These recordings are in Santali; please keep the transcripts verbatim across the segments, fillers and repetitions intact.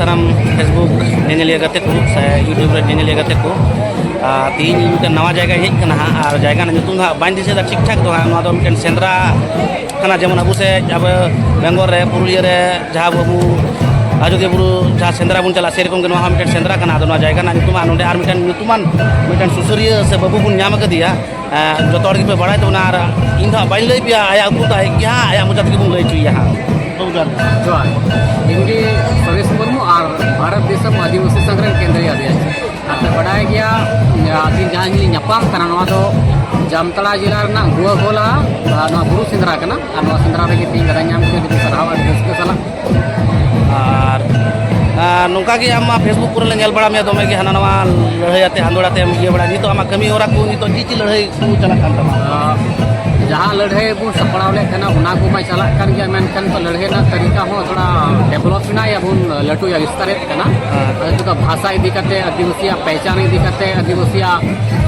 ᱥᱟᱱᱟᱢ Facebook ᱧᱮᱧᱮᱞᱤᱭᱟᱹ ᱜᱟᱛᱮ ᱠᱚ ᱥᱮ YouTube ᱨᱮ ᱧᱮᱧᱮᱞᱤᱭᱟᱹ ᱜᱟᱛᱮ ᱠᱚ, ᱟᱨ ᱛᱮᱦᱮᱧ ᱢᱤᱫᱴᱮᱱ ᱱᱟᱣᱟ ᱡᱟᱭᱜᱟᱧ ᱦᱮᱡ ᱠᱟᱱᱟ ᱦᱟᱸᱜ, ᱟᱨ ᱡᱟᱭᱜᱟ ᱨᱮᱱᱟᱜ ᱧᱩᱛᱩᱢ ᱫᱚ ᱦᱟᱸᱜ ᱵᱟᱹᱧ ᱫᱤᱥᱟᱹᱭᱮᱫᱟ ᱴᱷᱤᱠ ᱴᱷᱟᱠ ᱫᱚ ᱦᱟᱸᱜ᱾ ᱱᱚᱣᱟ ᱫᱚ ᱢᱤᱫᱴᱮᱱ ᱥᱮᱸᱫᱽᱨᱟ ᱠᱟᱱᱟ, ᱡᱮᱢᱚᱱ ᱟᱵᱚ ᱥᱮᱫ ᱟᱵᱚ ᱵᱮᱝᱜᱚᱞ ᱨᱮ ᱯᱩᱨᱩᱞᱤᱭᱟᱹ ᱨᱮ ᱡᱟᱦᱟᱸ ᱟᱵᱚ ᱟᱡᱚᱫᱤᱭᱟᱹ ᱵᱩᱨᱩ ᱡᱟᱦᱟᱸ ᱥᱮᱸᱫᱽᱨᱟ ᱵᱚᱱ ᱪᱟᱞᱟᱜᱼᱟ, ᱥᱮᱨᱚᱠᱚᱢ ᱜᱮ ᱱᱚᱣᱟ ᱦᱚᱸ ᱢᱤᱫᱴᱮᱱ ᱥᱮᱸᱫᱽᱨᱟ ᱠᱟᱱᱟ᱾ ᱟᱫᱚ ᱱᱚᱣᱟ ᱡᱟᱭᱜᱟ ᱨᱮᱱᱟᱜ ᱧᱩᱛᱩᱢ ᱦᱟᱸᱜ ᱱᱚᱰᱮ ᱟᱨ ᱢᱤᱫᱴᱮᱱ ᱧᱩᱛᱩᱢᱟᱱ ᱢᱤᱫᱴᱮᱱ ᱥᱩᱥᱟᱹᱨᱤᱭᱟᱹ ᱥᱮ ᱵᱟᱹᱵᱩ ᱵᱚᱱ ᱧᱟᱢ ᱟᱠᱟᱫᱮᱭᱟ᱾ ᱮᱸ, ᱡᱚᱛᱚ ᱦᱚᱲ ᱜᱮᱯᱮ ᱵᱟᱲᱟᱭ ᱛᱟᱵᱚᱱᱟ, ᱟᱨ ᱤᱧ ᱫᱚ ᱦᱟᱸᱜ ᱵᱟᱹᱧ ᱞᱟᱹᱭ ᱯᱮᱭᱟ, ᱟᱭᱟᱜ ᱩᱯᱨᱩᱢ ᱫᱚ ᱟᱡ ᱜᱮ ᱦᱟᱸᱜ ᱟᱭᱟᱜ ᱢᱚᱪᱟ ᱛᱮᱜᱮ ᱵᱚᱱ ᱞᱟᱹᱭ ᱦᱚᱪᱚᱭᱮᱭᱟ ᱦᱟᱸᱜ᱾ ᱡᱚᱦᱟᱨ᱾ ᱤᱧ ᱜᱮ ᱥᱩᱨᱮᱥ ᱢᱩᱨᱢᱩ ᱟᱨ ᱵᱷᱟᱨᱚᱛ ᱫᱤᱥᱚᱢ ᱟᱹᱫᱤᱵᱟᱹᱥᱤ ᱥᱚᱝᱜᱷ ᱨᱮᱱ ᱠᱮᱱᱫᱨᱤᱭ ᱟᱫᱷᱭᱟᱠᱥ᱾ ᱟᱯᱮ ᱵᱟᱰᱟᱭ ᱜᱮᱭᱟ, ᱟᱹᱠᱤᱱ ᱡᱟᱦᱟᱸ ᱞᱤᱧ ᱧᱟᱯᱟᱢ ᱠᱟᱱᱟ, ᱱᱚᱣᱟ ᱫᱚ ᱡᱟᱢᱛᱟᱲᱟ ᱡᱮᱞᱟ ᱨᱮᱱᱟᱜ ᱜᱩᱣᱟᱹᱜᱳᱞᱟ, ᱟᱨ ᱱᱚᱣᱟ ᱵᱩᱨᱩ ᱥᱮᱸᱫᱽᱨᱟ ᱠᱟᱱᱟ᱾ ᱟᱨ ᱱᱚᱣᱟ ᱥᱮᱸᱫᱽᱨᱟ ᱨᱮᱜᱮ ᱛᱮᱦᱮᱧ ᱫᱟᱫᱟᱧ ᱧᱟᱢ ᱠᱮᱫᱮᱭᱟ, ᱟᱹᱰᱤ ᱥᱟᱨᱦᱟᱣ, ᱟᱹᱰᱤ ᱨᱟᱹᱥᱠᱟᱹ ᱥᱟᱞᱟᱜ᱾ ᱟᱨ, ᱟᱨ ᱱᱚᱝᱠᱟ ᱜᱮ ᱟᱢ ᱢᱟ Facebook ᱠᱚᱨᱮ ᱞᱮ ᱧᱮᱞ ᱵᱟᱲᱟ ᱢᱮᱭᱟ, ᱫᱚᱢᱮ ᱜᱮ ᱦᱟᱱᱟ ᱱᱟᱣᱟ ᱞᱟᱹᱲᱦᱟᱹᱭ ᱟᱛᱮ, ᱟᱸᱫᱳᱲ ᱟᱛᱮ ᱮᱢ ᱤᱭᱟᱹ ᱵᱟᱲᱟᱭᱟ᱾ ᱱᱤᱛᱚᱜ ᱟᱢᱟᱜ ᱠᱟᱹᱢᱤ ᱦᱚᱨᱟ ᱠᱚ ᱱᱤᱛᱚᱜ ᱪᱮᱫ ᱪᱮᱫ ᱞᱟᱹᱲᱦᱟᱹᱭ ᱠᱚ ᱪᱟᱞᱟᱜ ᱠᱟᱱ ᱛᱟᱢᱟ? ᱟᱨ ᱡᱟᱦᱟᱸ ᱞᱟᱹᱲᱦᱟᱹᱭ ᱵᱚᱱ ᱥᱟᱯᱲᱟᱣ ᱞᱮᱫ ᱛᱟᱦᱮᱱᱟ, ᱚᱱᱟ ᱠᱚ ᱢᱟ ᱪᱟᱞᱟᱜ ᱠᱟᱱ ᱜᱮᱭᱟ, ᱢᱮᱱᱠᱷᱟᱱ ᱛᱚ ᱞᱟᱹᱲᱦᱟᱹᱭ ᱨᱮᱱᱟᱜ ᱛᱟᱹᱨᱤᱠᱟ ᱦᱚᱸ ᱛᱷᱚᱲᱟ develop ᱮᱱᱟ, ᱭᱟ ᱵᱚᱱ ᱞᱟᱹᱴᱩᱭᱟ, ᱵᱤᱥᱛᱟᱨᱮᱫ ᱠᱟᱱᱟ᱾ ᱦᱮᱸ᱾ ᱟᱫᱚ ᱱᱤᱛᱚᱜ ᱫᱚ ᱵᱷᱟᱥᱟ ᱤᱫᱤ ᱠᱟᱛᱮ, ᱟᱹᱫᱤᱵᱟᱹᱥᱤᱭᱟᱜ ᱯᱮᱦᱪᱟᱱ ᱤᱫᱤ ᱠᱟᱛᱮ, ᱟᱹᱫᱤᱵᱟᱹᱥᱤᱭᱟᱜ,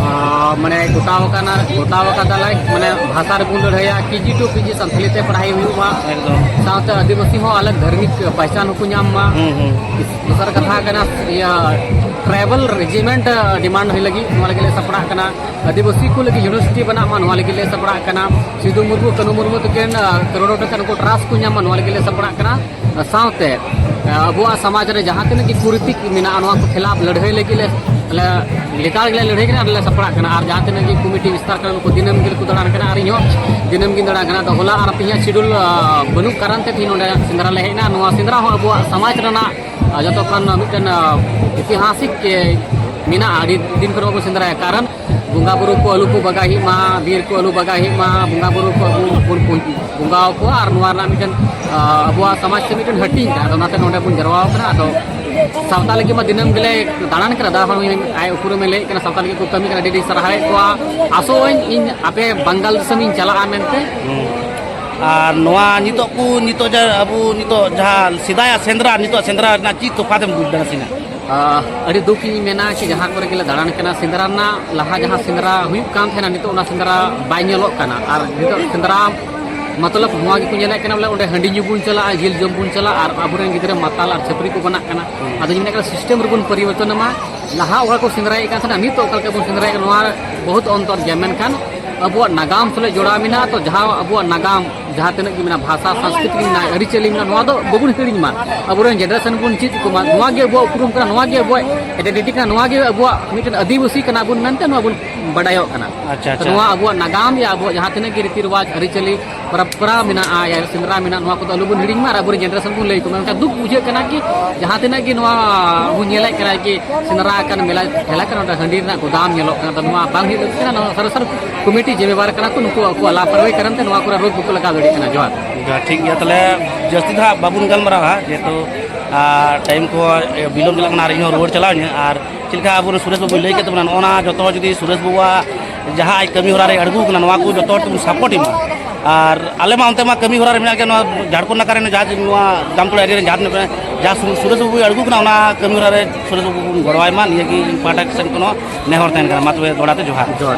ᱟᱸ, ᱢᱟᱱᱮ ᱜᱚᱴᱟᱣ ᱟᱠᱟᱱᱟ, ᱜᱚᱴᱟᱣ ᱟᱠᱟᱫᱟᱞᱮ, ᱢᱟᱱᱮ ᱵᱷᱟᱥᱟ ᱨᱮᱵᱚᱱ ᱞᱟᱹᱲᱦᱟᱹᱭᱟ, ᱠᱮ ᱡᱤ ᱴᱩ ᱯᱤ ᱡᱤ ᱥᱟᱱᱛᱟᱲᱤ ᱛᱮ ᱯᱟᱲᱦᱟᱣ ᱦᱩᱭᱩᱜ ᱢᱟ᱾ ᱮᱠᱫᱚᱢ᱾ ᱥᱟᱶᱛᱮ ᱟᱹᱫᱤᱵᱟᱹᱥᱤ ᱦᱚᱸ ᱟᱞᱟᱜᱽ ᱫᱷᱟᱨᱢᱤᱠ ᱯᱮᱦᱪᱟᱱ ᱦᱚᱸᱠᱚ ᱧᱟᱢ ᱢᱟ᱾ ᱦᱩᱸ, ᱦᱩᱸ᱾ ᱫᱚᱥᱟᱨ ᱠᱟᱛᱷᱟ ᱠᱟᱱᱟ, ᱤᱭᱟᱹ, tribal regiment demand ᱦᱩᱭ ᱞᱟᱹᱜᱤᱫ, ᱱᱚᱣᱟ ᱞᱟᱹᱜᱤᱫ ᱞᱮ ᱥᱟᱯᱲᱟᱜ ᱠᱟᱱᱟ᱾ ᱟᱹᱫᱤᱵᱟᱹᱥᱤ ᱠᱚ ᱞᱟᱹᱜᱤᱫ university ᱵᱮᱱᱟᱜ ᱢᱟ, ᱱᱚᱣᱟ ᱞᱟᱹᱜᱤᱫ ᱞᱮ ᱥᱟᱯᱲᱟᱜ ᱠᱟᱱᱟ᱾ ᱥᱤᱫᱩ ᱢᱩᱨᱢᱩ, ᱠᱟᱹᱱᱩ ᱢᱩᱨᱢᱩ ᱛᱟᱹᱠᱤᱱ, ᱟᱸ, ᱠᱨᱳᱲ ᱴᱟᱠᱟ ᱱᱩᱠᱩ trust ᱠᱚ ᱧᱟᱢ ᱢᱟ, ᱱᱚᱣᱟ ᱞᱟᱹᱜᱤᱫ ᱞᱮ ᱥᱟᱯᱲᱟᱜ ᱠᱟᱱᱟ᱾ ᱥᱟᱶᱛᱮ, ᱟᱵᱚᱣᱟᱜ ᱥᱚᱢᱟᱡᱽ ᱨᱮ ᱡᱟᱦᱟᱸ ᱛᱤᱱᱟᱹᱜ ᱜᱮ ᱠᱩᱨᱤᱛᱤ ᱢᱮᱱᱟᱜᱼᱟ, ᱱᱚᱣᱟ ᱠᱚ ᱠᱷᱤᱞᱟᱯ ᱞᱟᱹᱲᱦᱟᱹᱭ ᱞᱟᱹᱜᱤᱫ ᱞᱮ, ᱞᱮ ᱞᱮᱛᱟᱲ ᱜᱮᱞᱮ ᱞᱟᱹᱲᱦᱟᱹᱭ ᱠᱟᱱᱟ ᱟᱨ ᱞᱮ ᱥᱟᱯᱲᱟᱜ ᱠᱟᱱᱟ᱾ ᱟᱨ ᱡᱟᱦᱟᱸ ᱛᱤᱱᱟᱹᱜ ᱜᱮ ᱠᱚᱢᱤᱴᱤ ᱵᱤᱥᱛᱟᱨ ᱠᱟᱱᱟ, ᱩᱱᱠᱩ ᱫᱤᱱᱟᱹᱢ ᱜᱮᱠᱚ ᱫᱟᱬᱟᱱ ᱠᱟᱱᱟ ᱟᱨ ᱤᱧ ᱦᱚᱸ ᱫᱤᱱᱟᱹᱢ ᱜᱤᱧ ᱫᱟᱬᱟᱱ ᱠᱟᱱᱟ᱾ ᱟᱫᱚ ᱦᱚᱞᱟ ᱟᱨ ᱛᱮᱦᱮᱧᱟᱜ schedule, ᱟ, ᱵᱟᱹᱱᱩᱜ ᱠᱟᱨᱚᱱ ᱛᱮ ᱛᱮᱦᱮᱧ ᱱᱚᱰᱮ ᱥᱮᱸᱫᱽᱨᱟ ᱞᱮ ᱦᱮᱡ ᱮᱱᱟ᱾ ᱱᱚᱣᱟ ᱥᱮᱸᱫᱽᱨᱟ ᱦᱚᱸ ᱟᱵᱚᱣᱟᱜ ᱥᱚᱢᱟᱡᱽ ᱨᱮᱱᱟᱜ, ᱟ, ᱡᱚᱛᱚ ᱠᱷᱚᱱ ᱢᱤᱫᱴᱮᱱ, ᱟ, ᱤᱛᱤᱦᱟᱥᱤᱠ, ᱮ, ᱢᱮᱱᱟᱜᱼᱟ᱾ ᱟᱹᱰᱤ ᱫᱤᱱ ᱠᱷᱚᱱ ᱵᱟᱵᱚᱱ ᱥᱮᱸᱫᱽᱨᱟᱭᱟ, ᱠᱟᱨᱚᱱ ᱵᱚᱸᱜᱟ ᱵᱩᱨᱩ ᱠᱚ ᱟᱞᱚ ᱠᱚ ᱵᱟᱜᱟᱣ ᱦᱩᱭᱩᱜ ᱢᱟ, ᱵᱤᱨ ᱠᱚ ᱟᱞᱚ ᱵᱟᱜᱟᱣ ᱦᱩᱭᱩᱜ ᱢᱟ, ᱵᱚᱸᱜᱟ ᱵᱩᱨᱩ ᱠᱚ ᱟᱵᱚ ᱵᱚᱱ ᱯᱩ-, ᱵᱚᱸᱜᱟ ᱟᱠᱚᱣᱟ᱾ ᱟᱨ ᱱᱚᱣᱟ ᱨᱮᱱᱟᱜ ᱢᱤᱫᱴᱮᱱ, ᱟ, ᱟᱵᱚᱣᱟᱜ ᱥᱚᱢᱟᱡᱽ ᱛᱮ ᱢᱤᱫᱴᱮᱱ ᱦᱟᱹᱴᱤᱧ ᱠᱟᱱᱟ᱾ ᱟᱫᱚ ᱚᱱᱟᱛᱮ ᱱᱚᱰᱮ ᱵᱚᱱ ᱡᱟᱨᱣᱟ ᱟᱠᱟᱱᱟ᱾ ᱟᱫᱚ ᱥᱟᱶᱛᱟ ᱞᱟᱹᱜᱤᱫ ᱢᱟ ᱫᱤᱱᱟᱹᱢ ᱜᱮᱞᱮ ᱫᱟᱬᱟᱱ ᱠᱟᱱᱟ, ᱫᱟᱫᱟ ᱦᱚᱲ ᱟᱡ ᱩᱯᱨᱩᱢᱮ ᱞᱟᱹᱭᱮᱫ ᱠᱟᱱᱟ, ᱥᱟᱶᱛᱟ ᱞᱟᱹᱜᱤᱫ ᱠᱚ ᱠᱟᱹᱢᱤ ᱠᱟᱱᱟ, ᱟᱹᱰᱤ ᱟᱹᱰᱤ ᱥᱟᱨᱦᱟᱣᱮᱫ ᱠᱚᱣᱟ᱾ ᱟᱥᱚᱜ ᱟᱹᱧ ᱤᱧ ᱟᱯᱮ ᱵᱟᱝᱜᱟᱞ ᱫᱤᱥᱚᱢ ᱤᱧ ᱪᱟᱞᱟᱜᱼᱟ ᱢᱮᱱᱛᱮ᱾ ᱦᱩᱸ᱾ ᱟᱨ ᱱᱚᱣᱟ ᱱᱤᱛᱚᱜ ᱠᱚ, ᱱᱤᱛᱚᱜ ᱡᱟ-, ᱟᱵᱚ ᱱᱤᱛᱚᱜ ᱡᱟᱦᱟᱸ ᱥᱮᱫᱟᱭᱟᱜ ᱥᱮᱸᱫᱽᱨᱟ, ᱱᱤᱛᱚᱜ ᱥᱮᱸᱫᱽᱨᱟ ᱨᱮᱱᱟᱜ ᱪᱮᱫ ᱛᱚᱯᱷᱟᱛ ᱮᱢ ᱵᱩᱡᱽ ᱫᱟ ᱱᱟᱥᱮᱱᱟᱜ? ᱟᱦ, ᱟᱹᱰᱤ ᱫᱩᱠ ᱤᱧ ᱢᱮᱱᱟ ᱠᱤ ᱡᱟᱦᱟᱸ ᱠᱚᱨᱮ ᱜᱮᱞᱮ ᱫᱟᱬᱟᱱ ᱠᱟᱱᱟ, ᱥᱮᱸᱫᱽᱨᱟ ᱨᱮᱱᱟᱜ ᱞᱟᱦᱟ ᱡᱟᱦᱟᱸ ᱥᱮᱸᱫᱽᱨᱟ ᱦᱩᱭᱩᱜ ᱠᱟᱱ ᱛᱟᱦᱮᱱᱟ, ᱱᱤᱛᱚᱜ ᱚᱱᱟ ᱥᱮᱸᱫᱽᱨᱟ ᱵᱟᱭ ᱧᱮᱞᱚᱜ ᱠᱟᱱᱟ᱾ ᱟᱨ ᱱᱤᱛᱚᱜ ᱥᱮᱸᱫᱽᱨᱟ ᱢᱚᱛᱞᱚᱵ ᱱᱚᱣᱟ ᱜᱮᱠᱚ ᱧᱮᱞᱮᱫ ᱠᱟᱱᱟ, ᱵᱚᱞᱮ ᱚᱸᱰᱮ ᱦᱟᱺᱰᱤ ᱧᱩ ᱵᱚᱱ ᱪᱟᱞᱟᱜᱼᱟ, ᱡᱤᱞ ᱡᱚᱢ ᱵᱚᱱ ᱪᱟᱞᱟᱜᱼᱟ, ᱟᱨ ᱟᱵᱚᱨᱮᱱ ᱜᱤᱫᱽᱨᱟᱹ ᱢᱟᱛᱟᱞ ᱟᱨ ᱪᱷᱟᱹᱯᱨᱤ ᱠᱚ ᱵᱮᱱᱟᱜ ᱠᱟᱱᱟ᱾ ᱟᱫᱚ ᱢᱮᱱᱮᱫ ᱠᱟᱱᱟ, ᱥᱤᱥᱴᱮᱢ ᱨᱮᱵᱚᱱ ᱯᱚᱨᱤᱵᱚᱨᱛᱚᱱ ᱢᱟ᱾ ᱞᱟᱦᱟ ᱚᱠᱟ ᱠᱚ ᱥᱮᱸᱫᱽᱨᱟᱭᱮᱫ ᱠᱟᱱ ᱛᱟᱦᱮᱱᱟ, ᱱᱤᱛᱚᱜ ᱚᱠᱟ ᱞᱮᱠᱟ ᱵᱚᱱ ᱥᱮᱸᱫᱽᱨᱟᱭᱮᱫ ᱠᱟᱱᱟ, ᱱᱚᱣᱟ ᱨᱮ ᱵᱚᱦᱩᱛ ᱚᱱᱛᱚᱨ ᱜᱮᱭᱟ᱾ ᱢᱮᱱᱠᱷᱟᱱ ᱟᱵᱚᱣᱟᱜ ᱱᱟᱜᱟᱢ ᱥᱟᱞᱟᱜ ᱡᱚᱲᱟᱣ ᱢᱮᱱᱟᱜᱼᱟ, ᱛᱚ ᱡᱟᱦᱟᱸ ᱟᱵᱚᱣᱟᱜ ᱱᱟᱜᱟᱢ, ᱡᱟᱦᱟᱸ ᱛᱤᱱᱟᱹᱜ ᱜᱮ ᱢᱮᱱᱟᱜᱼᱟ, ᱵᱷᱟᱥᱟ, ᱥᱚᱝᱥᱠᱨᱤᱛᱤ ᱢᱮᱱᱟᱜᱼᱟ, ᱟᱹᱨᱤᱪᱟᱹᱞᱤ ᱢᱮᱱᱟᱜᱼᱟ, ᱱᱚᱣᱟ ᱫᱚ ᱵᱟᱵᱚᱱ ᱦᱤᱲᱤᱧ ᱢᱟ᱾ ᱟᱵᱚᱨᱮᱱ ᱡᱮᱱᱟᱨᱮᱥᱚᱱ ᱵᱚᱱ ᱪᱮᱫ ᱟᱠᱚ ᱢᱟ, ᱱᱚᱣᱟ ᱜᱮ ᱟᱵᱚᱣᱟᱜ ᱩᱯᱨᱩᱢ ᱠᱟᱱᱟ, ᱱᱚᱣᱟ ᱜᱮ ᱟᱵᱚᱣᱟᱜ ᱟᱭᱰᱮᱱᱴᱤᱴᱤ ᱠᱟᱱᱟ, ᱱᱚᱣᱟ ᱜᱮ ᱟᱵᱚᱣᱟᱜ ᱢᱤᱫᱴᱮᱱ ᱟᱹᱫᱤᱵᱟᱹᱥᱤ ᱠᱟᱱᱟ ᱵᱚᱱ ᱢᱮᱱᱛᱮ ᱱᱚᱣᱟ ᱵᱚᱱ ᱵᱟᱰᱟᱭᱚᱜ ᱠᱟᱱᱟ᱾ ᱟᱪᱪᱷᱟ, ᱛᱚ ᱟᱪᱪᱷᱟ᱾ ᱱᱚᱣᱟ ᱟᱵᱚᱣᱟᱜ ᱱᱟᱜᱟᱢ ᱭᱟ ᱟᱵᱚᱣᱟᱜ ᱡᱟᱦᱟᱸ ᱛᱤᱱᱟᱹᱜ ᱜᱮ ᱨᱤᱛᱤ ᱨᱮᱣᱟᱡᱽ, ᱟᱹᱨᱤᱪᱟᱹᱞᱤ, ᱯᱚᱨᱚᱢᱯᱚᱨᱟ ᱢᱮᱱᱟᱜᱼᱟ, ᱭᱟ ᱥᱮᱸᱫᱽᱨᱟ ᱢᱮᱱᱟᱜᱼᱟ, ᱱᱚᱣᱟ ᱠᱚᱫᱚ ᱟᱞᱚ ᱵᱚᱱ ᱦᱤᱲᱤᱧ ᱢᱟ ᱟᱨ ᱟᱵᱚᱨᱮᱱ ᱡᱮᱱᱟᱨᱮᱥᱚᱱ ᱵᱚᱱ ᱞᱟᱹᱭ ᱟᱠᱚ ᱢᱟ᱾ ᱢᱮᱱᱠᱷᱟᱱ ᱫᱩᱠ ᱵᱩᱡᱷᱟᱹᱜ ᱠᱟᱱᱟ ᱠᱤ ᱡᱟᱦᱟᱸ ᱛᱤᱱᱟᱹᱜ ᱜᱮ ᱱᱚᱣᱟ ᱵᱚᱱ ᱧᱮᱞᱮᱫ ᱠᱟᱱᱟ ᱠᱤ ᱥᱮᱸᱫᱽᱨᱟ ᱟᱠᱟᱱ ᱢᱮᱞᱟ ᱴᱷᱮᱞᱟ ᱠᱟᱱᱟ, ᱚᱸᱰᱮ ᱦᱟᱺᱰᱤ ᱨᱮᱱᱟᱜ ᱜᱚᱫᱟᱢ ᱧᱮᱞᱚᱜ ᱠᱟᱱᱟ᱾ ᱛᱚ ᱱᱚᱣᱟ ᱵᱟᱝ ᱦᱩᱭᱩᱜ ᱞᱟᱹᱠᱛᱤ ᱠᱟᱱᱟ, ᱱᱚᱣᱟ ᱥᱟᱨ ᱥᱟᱨ ᱠᱚᱢᱤᱴᱤ ᱡᱤᱢᱢᱮᱣᱟᱨ ᱠᱟᱱᱟ ᱠᱚ, ᱱᱩᱠᱩ ᱟᱠᱚᱣᱟᱜ ᱞᱟᱯᱟᱨᱣᱟᱦᱤ ᱠᱟᱨᱚᱱ ᱛᱮ ᱱᱚᱣᱟ ᱠᱚᱨᱮ ᱨᱳᱠ ᱵᱟᱠᱚ ᱞᱟᱜᱟᱣ ᱫᱟᱲᱮᱭᱟᱜ ᱠᱟᱱᱟ᱾ ᱡᱚᱦᱟᱨ᱾ ᱴᱷᱤᱠ ᱜᱮᱭᱟ, ᱛᱟᱦᱞᱮ ᱡᱟᱹᱥᱛᱤ ᱫᱚ ᱦᱟᱸᱜ ᱵᱟᱵᱚᱱ ᱜᱟᱞᱢᱟᱨᱟᱣᱟ, ᱡᱮᱦᱮᱛᱩ, ᱟᱨ, ᱴᱟᱭᱤᱢ ᱠᱚ ᱵᱤᱞᱚᱢ ᱪᱟᱞᱟᱜ ᱠᱟᱱᱟ ᱟᱨ ᱤᱧᱦᱚᱸ ᱨᱩᱣᱟᱹᱲ ᱪᱟᱞᱟᱣ ᱤᱧᱟᱹ᱾ ᱟᱨ ᱪᱮᱫ ᱞᱮᱠᱟ ᱟᱵᱚᱨᱮᱱ ᱥᱩᱨᱮᱥ ᱵᱟᱵᱩᱭ ᱞᱟᱹᱭ ᱠᱮᱫ ᱛᱟᱵᱚᱱᱟ, ᱱᱚᱜᱼᱚ ᱱᱟ ᱡᱚᱛᱚ ᱡᱩᱫᱤ ᱥᱩᱨᱮᱥ ᱵᱟᱵᱩᱣᱟᱜ ᱡᱟᱦᱟᱸ ᱟᱡ ᱠᱟᱹᱢᱤ ᱦᱚᱨᱟ ᱨᱮ ᱟᱬᱜᱚ ᱠᱟᱱᱟ, ᱱᱚᱣᱟ ᱠᱚ ᱡᱚᱛᱚ ᱦᱚᱲ ᱛᱮᱵᱚᱱ ᱥᱟᱯᱳᱨᱴ ᱮᱢᱟ᱾ ᱟᱨ ᱟᱞᱮ ᱢᱟ ᱚᱱᱛᱮ ᱢᱟ ᱠᱟᱹᱢᱤ ᱦᱚᱨᱟ ᱨᱮ ᱢᱮᱱᱟᱜ ᱜᱮᱭᱟ, ᱱᱚᱣᱟ ᱡᱷᱟᱲᱠᱷᱚᱸᱰ ᱱᱟᱠᱷᱟ ᱨᱮᱱ ᱡᱟᱦᱟᱸ ᱱᱚᱣᱟ ᱡᱟᱢᱛᱚᱲᱟ ᱮᱨᱤᱭᱟ ᱨᱮᱱ ᱡᱟᱦᱟᱸ ᱛᱤᱱᱟᱹᱜ ᱡᱟ ᱥᱩ-, ᱥᱩᱨᱮᱥ ᱵᱟᱵᱩᱭ ᱟᱬᱜᱚ ᱠᱟᱱᱟ, ᱚᱱᱟ ᱠᱟᱹᱢᱤ ᱦᱚᱨᱟ ᱨᱮ ᱥᱩᱨᱮᱥ ᱵᱟᱵᱩ ᱵᱚᱱ ᱜᱚᱲᱚᱣᱟᱭ ᱢᱟ, ᱱᱤᱭᱟᱹ ᱜᱮ ᱤᱧ ᱯᱟᱦᱴᱟ ᱥᱮᱱ ᱠᱷᱚᱱ ᱦᱚᱸ ᱱᱮᱦᱚᱨ ᱛᱟᱦᱮᱱ ᱠᱟᱱᱟ᱾ ᱢᱟ ᱛᱚᱵᱮ ᱫᱚᱦᱲᱟ ᱛᱮ ᱡᱚᱦᱟᱨ᱾ ᱡᱚᱦᱟᱨ᱾